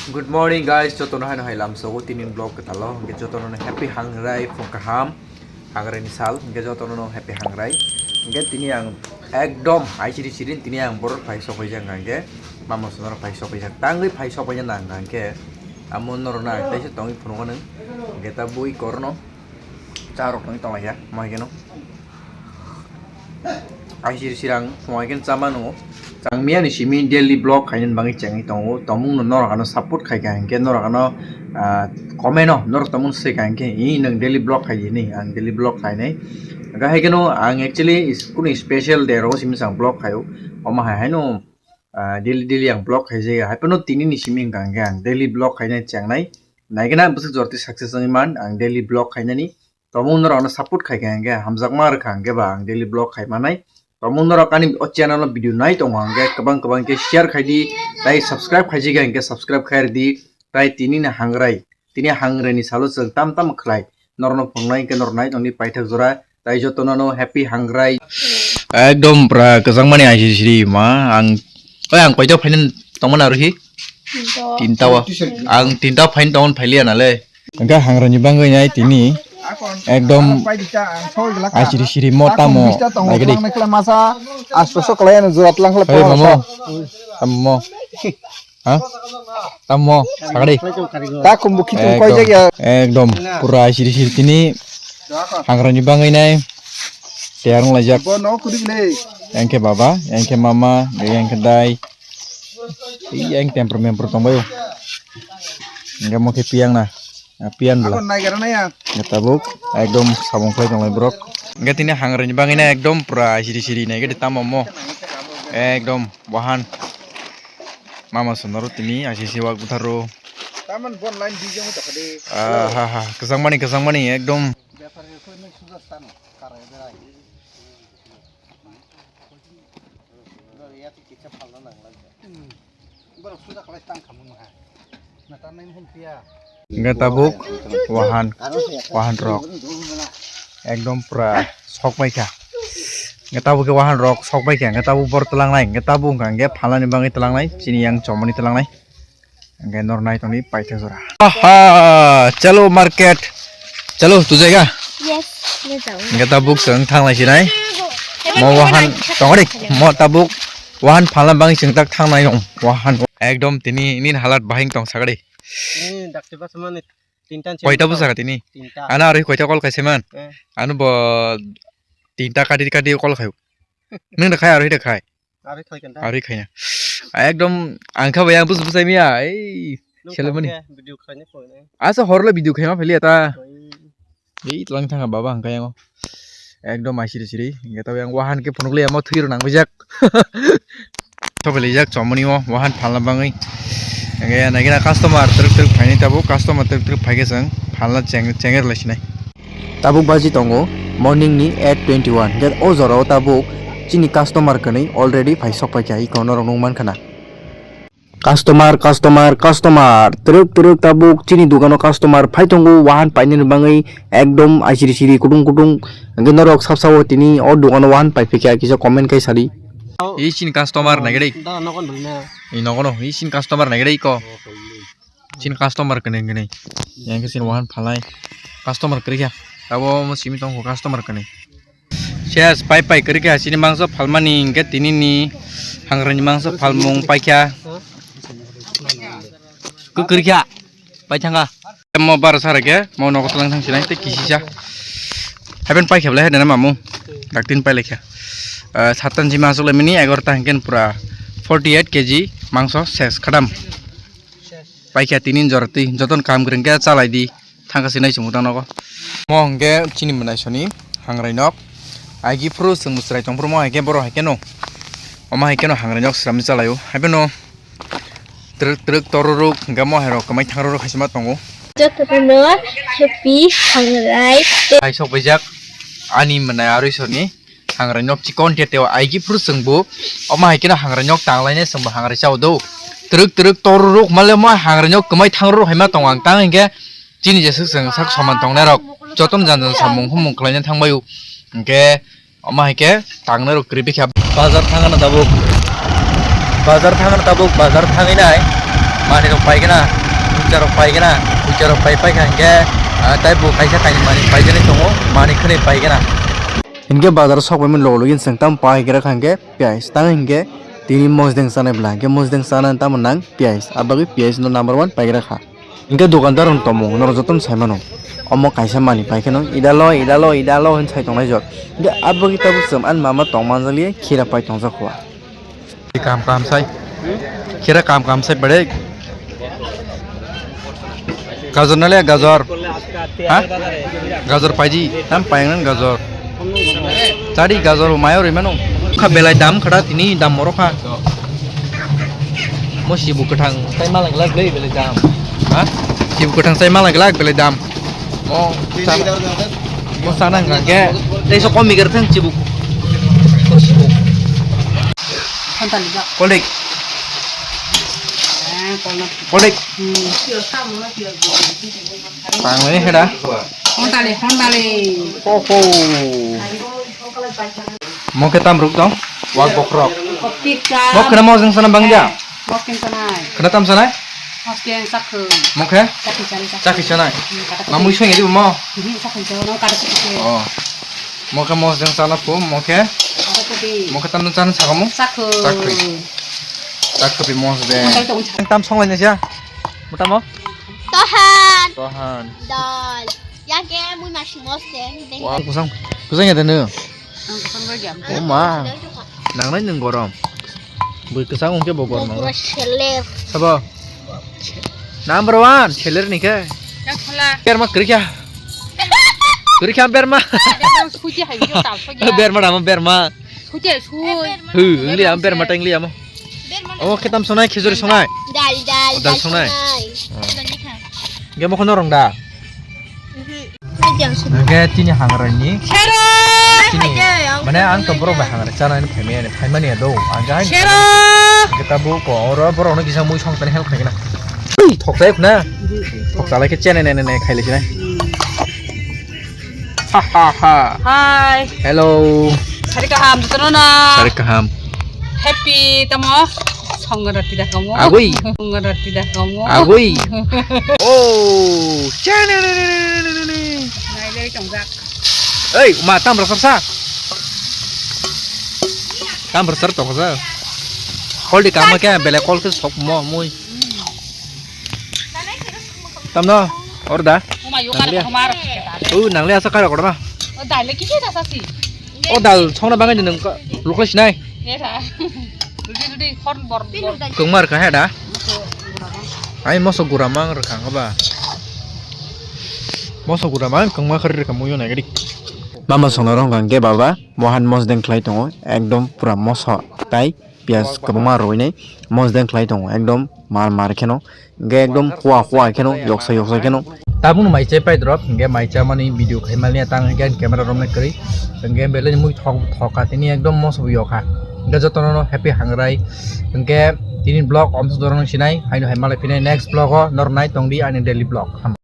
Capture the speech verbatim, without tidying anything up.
Good morning guys, jotono haino hai lamsogo tini vlog kwtalo, hwnkhe jotono happy hangrai phung kaham, hangrai ni sal, hwnkhe jotono happy hangrai. Hwnkhe tini ang ekdom aisiri sirin tini ang borok phai sok paijak hwnkhe, mama sono phai sok paijak, tangwi phai sok paijak nang hwnkhe, amo norok na teisa tongwi phunukgo nwng, hwnkhe ta bui korno cha rok tongwi tonglaijak, mo hai kheno. Aisiri sirang phungai khe chama nungo. Chang miya ni simi daily vlog khainani bagwi chengwi tongo. Tomung no norok ano support khai kha hinkhe norok ano, ah, comment o norok tomung swi kha hinkhe, "Ih, nwng daily vlog khai di," hinwi ang daily vlog khainai. Hwnkhe hai kheno ang actually is-, kunu special day rogo simi chang vlog khaio. Omo hai haino, ah, daily daily ang vlog khaijaya. Hai phano tini ni simi hwnkha hinkhe ang daily vlog khainai chengnai. Naikhe na bwswk jorti success wngwi man ang daily vlog khainani. Tomung norok no support khai kha hinkhe hamjakma rwkha hinkhe ba ang daily vlog khai manai. Tomung norok ani o channel o video nai tongo hinkhe kwbang kwbang khe share khai di, tai subscribe khaijak kha hinkhe subscribe khai rw di, tai tini ni hangrai, tini hangrai ni salo chwng tam tam khlai norok no phunuknai hinkhe norok nai tongdi paithak jora, tai jotono no happy hangrai. Ekdom pura kwchangmani aisiri siri ma ang, oi ang koito phainani tongmani arohi? Tinta o. Ang tinta phaini tongmani phailiya nale. Hwnkhe hangrani bagwi nai tini ekdom aisiri siri mo tamo naigadi. Masa asto so kalai ano jora tlang khala. Hey, mamo. Tamo. Ha? Tamo. Sagadi. Ta kumbu khitung koi jagya. Ekdom pura aisiri siri tini hangrani bagwi nai. Tiyar wng laijak. Bo no kudi le. Yang khe baba, yang khe mama, yang khe dai. Yang tempur mempur tongbaio. Hwnkhe mo khe piyang na. Ah, piyan bwla. Ako nai gara na ya. Hwnkhe tabuk ekdom samung khlai tonglai borok. Hwnkhe tini hangrani bagwi na ekdom pura siri siri nai gede tamo mo. Ekdom wahan. Mama sonoro tini aisi si wak butharo. Taman bon line di jong ta khade. Ah, ha, ha. Kwchangmani, kwchangmani ekdom. Bepar ko nai suja stano. Karai berai. Hwnkhe tabuk wahan, wahan rok ekdom pura sok pai kha. Hwnkhe tabuk khe wahan rok sok pai kha, hwnkhe tabuk bor twlang nai, hwnkhe tabuk wngkha hwnkhe phalnani bagwi twlang nai, chini yang chomoni twlang nai. Hwnkhe norok nai tongdi paithak jora. Aha, chalo market. Chalo, tu jai ga? Yes, le jao. Hwnkhe tabuk chwng thang lai sinai. Mo wahan tongri. Mo tabuk wahan phalna bagwi chwng tak thang nai nong. Wahan. Ekdom tini nini halat bahing tong sagadi. Ni dakti bas mani tinta. Koita busa ka tini? Tinta. Ana ari koita call kaise man? Eh. Anu bo tinta kadi kadi call khayo. Nung da khai ari da khai. Ari khai kanta. Ari khaina. Ekdom ang kha bai ang bus busai miya. Ei, nung selmani. Video khaina phone. Asa horle video khaima pheli ata. Ei. Ei tlang thanga baba ang kaya ngo. Ekdom asiri siri. Hingke tabi ang wahan ke phunuk le amo thwiro nang bijak. Thopeli jak chomoni o wahan phalna bangwi. Hingke nagina customer truk truk phaini tabo customer truk truk phaikhe chwng phalna cheng chenger lai sinai. Tabuk baji tongo morning ni eight twenty one, hingke o jora o tabuk chini customer kwnwi already phai sok paikha, iko norok nung mankha na. Customer, customer, customer, twrwk twrwk tabuk chini dukano customer phai tongo, wahan painani bagwi ekdom aisiri siri kutung kutung, hingke norok sab sao tini o dukano wahan pai phikha kisa comment kai sadi. I chini customer nai gede. Da nogo nung na. I nogo no, i chini customer nai gede iko. Chini customer kene kene. Yang ke chini wahan phalai. Customer kwrwi kha. Abo mo simi tong customer kene. Ses pai pai kwrwi kha chini mangso phalmani hingke tini ni hangrani mangso phalmung paikha. Kwrwi kha. Pai thanga. Mo bar sara ke mo nogo tlang thang sinai te kisisa. Haben paikha bole hede na mamu. Daktin pai lekha. Eh, satan simi asuk lemini egarota hingke pura forty eight K G mangso ses khadam. Paikha tini joroti joton kam kwrwngkhe chalai di thangkha sinai chwng tang nogo. Mo hwnkhe chini mwnaisoni hangrai nok aigi phuru chwng mwswrai tongphuru mo haikhe borok haikhe no omo haikhe no hangrai nok sramwi chalaio haiphano twrwk twrwk toruruk hwnkhe mo hairok kwmai thangruruk haisima tongo. Jotono happy hangrai. Hai sok paijak ani mwnai arwi soni. Hangrai nok chikon te teo aigi phuru chwngbo. Omo hai khe no hangrai nok tang lainai chwngbo hangrai chao do. Twrwk twrwk tor ruk male mo hangrai nok kwmai thang ruk hai ma tong ang tang hinkhe chini jeswk chwng sak soman tong nai rok. Jotono jan jan samung humung khlai na thang bai o. Hinkhe omo hai khe tang nai rok kwrwi bikha. Bazar thang na tabuk. Bazar thang na tabuk, bazar thangwi nai. Manwi rok pai gana, puja rok pai gana, puja rok pai pai kha hwnkhe, ah, tei bo kaisa kainwi manwi pai gani tongo, manwi khwnwi pai gana. Hwnkhe bazar o sok bai mani logi logi chwng tamo pai gra kha hwnkhe piyaj, tamo hwnkhe tini mosdeng chanai bwla, hwnkhe mosdeng chana tamo nang piyaj, abagwi piyaj no number one pai gra kha. Hwnkhe dukandar rok tongmung norok jotono sai mano, omo kaisa manwi pai kheno ida lo, ida lo, ida lo hwn sai tongnai jot. Hwnkhe abagwi tabuk chwng ani mama tong manjak liya khira pai tongjak kho. Kam kam sai. Khira kam kam sai bade. Gajor nale gajor. Ha? Gajor paiji. Tam payang gajor. Tadi gajor mayo ri mano. Kha belai dam khada tini dam moro kha. Mo sibu kwthang sai mala glak glak belai dam. Ha? Sibu kwthang sai mala glak belai dam. Mo sana, mo sana hwnkha khe tei sok komi gari thang chibuk. Kolik. Kolik. Pang le heda. Hontali, hontali. Oho. Mo khe tam ruk dong. Wak bokrok. Mo khna mo jeng sana bang dia. Mosken sanai. Khna tam sanai? Mosken sakhu. Mo khe? Sakhi sanai, sakhu. Sakhi sanai. Hmm, kata Ma mui song edi mo? Hmm, sakhu sanai, no kata sakhu. Oh. Mo khe mosdeng sana phu, mo khe? Kata sakhu. Mo khe tam sana sakamu? Sakhu. Sakhu. Sakhu pi mosdeng. Mo khe to unsa. Tam song lai nasi ya? Mo tam mo? Tohan. Tohan. Dal. Ya ke mui masi mosdeng. Wah, kusang. Kusang ya denu. Ang kusang lagi am. Oh ma. Nangnai nwng gorom. Bui kwchang wngkhe bo gorom nango. Seller. Sabo. Number one seller ni khe. Berma kwrwi kha. Kwrwi kha berma. Suji hai yo tal suji. Berma dama berma. Suji sui. Hu, wngli am berma tengli amo. Omo khe tam sonai, khichuri sonai. Dal, dal, dal sonai. Dal sonai. Oh. Ge mo khono rong da. Hwnkhe chini hangrai ni. Chini, mane ang to borok bai hangrai chana ni phaimani, phaimani do. Ang jai. Hwnkhe ta bo ko oro borok no kisa mui song tani help khaina. Thok jai khna. Thok jalai khe chene ne ne ne khaile sinai. Ha ha ha. Hi. Hello. Sari kaham jotono na. Sari kaham. Happy tamo. Songrati da kamu. Agui. Songrati da kamu. Agui. Oh. Chene ne ne ne ne ne ne. Nai dai tongjak. Ei, ma tam rasa sa. Tam rasa tongjak. Call di kama kya bele call ke sok mo mui. Tamno, orda. Uma yo kar Nanglia. Kumar. Uh, nanglia asa kara korma. O dal le kisi rasa si. O dal songna bangai nung ka, lukle sinai. Era. Rudi rudi khon bor bor. Kungmar ka heda. Ai moso gura mang rwkha ba. Moso gura mang kungma khari rwkha muyo nai gadi. Mama songna rong kang ke baba, mohan mosdeng khlai tongo, ekdom pura moso tai. Piyaj kwbangma rwinai mosdeng khlai tongo, ekdom mar mar kheno, hwnkhe ekdom hua hua kheno, yoksa yoksa kheno. Tabukno mai chai pai drop, hwnkhe mai chamani video khaimani tang hwnkhe ani camera romnai kwrwi, hwnkhe belai mui thok thok kha tini ekdom moso bo yokha, hwnkhe jotono happy hangrai, hwnkhe tini vlog omsok dorong sinai haino hai malai phinai next vlog o nornai tongdi ani daily vlog.